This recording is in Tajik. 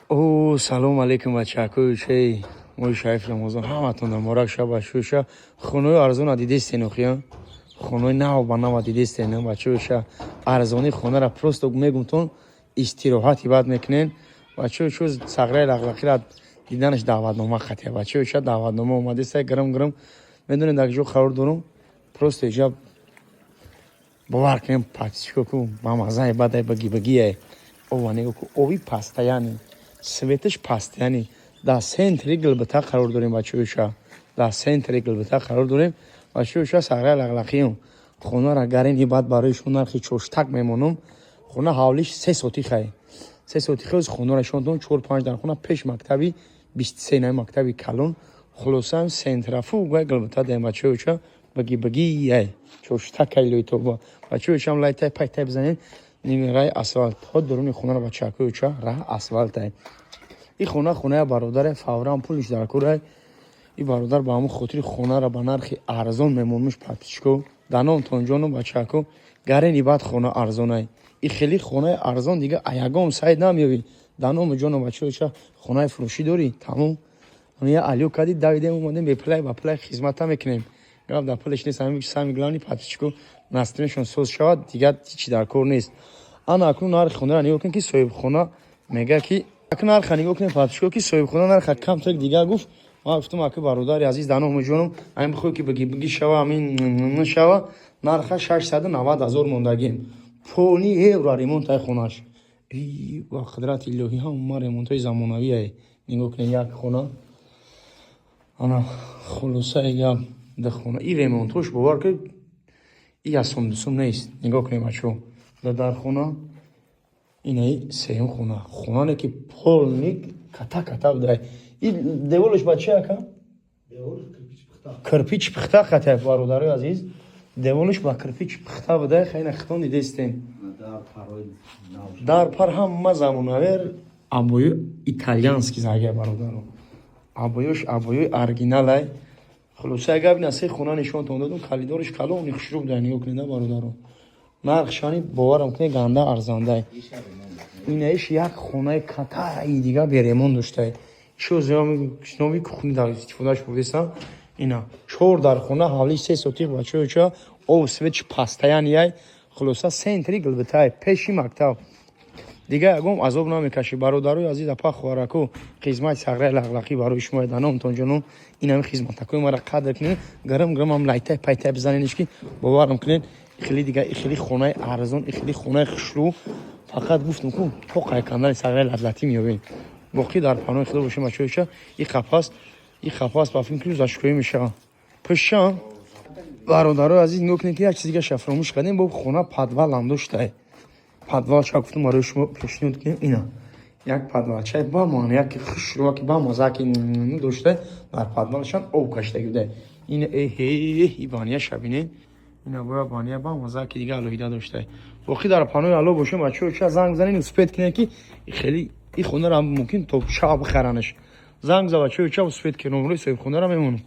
О, салом алейкум, бачакои шей. Моҳи шариф Рамазон ҳаматон муборак шава, бачаҳоша. Хонаи арзона дидестен охия? Хонаи нав ба нава дидестен, бачаҳоша. Арзони хонара просто мегумтон, истироҳати бад мекунен. Бачаҳо, сағраи лағлақира диданаш даъватнома хатия. Бачаҳоша, даъватнома омадеста гирм гирм. Медонед, дар ҷо қарор дорум? Просто иҷа бовар кунем, подписчико, ку ба мазаи бадай баги багия. Ова нигоҳ ку, ови постоянный. Светаш постоянный. Дар центри Гилбита қарор дорем, бачаҳоша. Дар центри Гилбита қарор дорем. Бачаҳоша, сағраи лағлақиюм. Хонара гарини баъд барои шумо нархи чоштак мемонам. Хона ҳавлиш 3 сотихай. 3 сотихи хонара шонтон, чор панҷ дар хона, пеш мактаби 23, наи мактаби калон. Хулоса, центрафу гай Гилбита даем, бачаҳоша, баги баги ай. Чоштакай лойтоба. Бачаҳошам, лайтай пайтай бизанед. Нимираи асфалт. Ҳо дуруни хонара, бачакоюча, раҳ асфалтай. И хона хонаи бародаре, фавран пулиш дар курай. И бародар ба ҳамон хотири хонара ба нархи арзон мемонмуш, подписчико. Даномтон ҷону, бачако, гарени баъд хона арзонай. И хеле хонаи арзон дига аягом сайд намеёбӣ. Даному ҷону, бачаоча, хонаи фурӯшӣ дорӣ, тамом. Я алё кади давидем, омадем, бепулай ба пулай хизмата мекунем. Гап дар пулеш нест, ҳамин самый главный, подписчико, настроениешон соз шавад, дигар ҳичи дар кор нест. Ана акнун нархи хонара нигоҳ кунед, ки соҳибхона мега, ки акнун нарха нигоҳ кунед, подписчико, ки соҳибхона нарха камтак дигар гуфт. Ман гуфтам, аки бародари азиз, даному ҷонум, ҳамин бихоҳ, ки баги баги шава, ҳамин шава, нарха 690 000 мондагим. Полный евро ремонтай хонаш. И ба қудрати илоҳӣ, ҳама ремонтҳои замонавие. Нигоҳ кунед, як хона. Ана хулосаи гап, ду хона. И ремонтҳош, бовар кунед, и ясум дусум нест. Нигоҳ кунед, бачаҳо. Дар хона инаи сеюм хона. Хонане ки полный ката ката будай. И деволаш ба чи, ака? Кирпич пухта хата, бародарои азиз. Деволаш ба кирпич пухта будай, хайна хитон дидестем. Дар пар ҳама замонавер, обои итальянский зага, бародаро. Обоёш обоёи оригиналай. Хулоса гап, ина се хона нишонтон додум, коридориш калони хушрӯ будай, нигоҳ кунед, бародаро. Нархшани боварам кунед, ганда арзандай. Инаиш як хонаи катаи дига беремон доштай. Шо зинови кухни дар истифодаш бурдесам. Ина чор дар хона, ҳавли 3 сотих, бачаоча, об, светш постоянный. Хулоса, центри Гилбитай, пеши мактаб. Дига ягон азоб намекашӣ, бародарои азиз, апа, хоҳарако. Хизмати сағраи лағлақӣ барои шумо, даномтон ҷонум. Инами хизматакои мара қадр кунед, гарм гармам лайтай пайтай бизанедш, ки боварам кунед, хеле дига хеле хонаи арзон, хеле хонаи хушрӯ фақат гуфтам ку то қайкандани сағраи латлатӣ меёбем. Боқӣ дар паноҳи Худо бошем, бачаҳоша. И қапас, и қапас ба фикр зашкоӣ мешавад пуша. Бародарои азиз, нигоҳ кунед, ки як чиз дигаша фаромӯш кардем. Бо хона подвалам доштай. Подвал ча гуфтам, барои шумо пешниҳод кунем. Ина як подвалчай ба маъна як хушрӯ, ки ба маза ки дошта, дар подвалшан об каштаги буда. Ина эҳе, бания шабинед, ина боя бания ба маза ки дига алоҳида дошта. Боқӣ дар паноҳи Алло бошем, бачаҳо. Ча занг занед, успеть кунед, ки хеле и хонаро мумкин то шаб бихаранаш. Занг за, бачаҳо, ча успеть ки номерои соҳибхонара мемонам.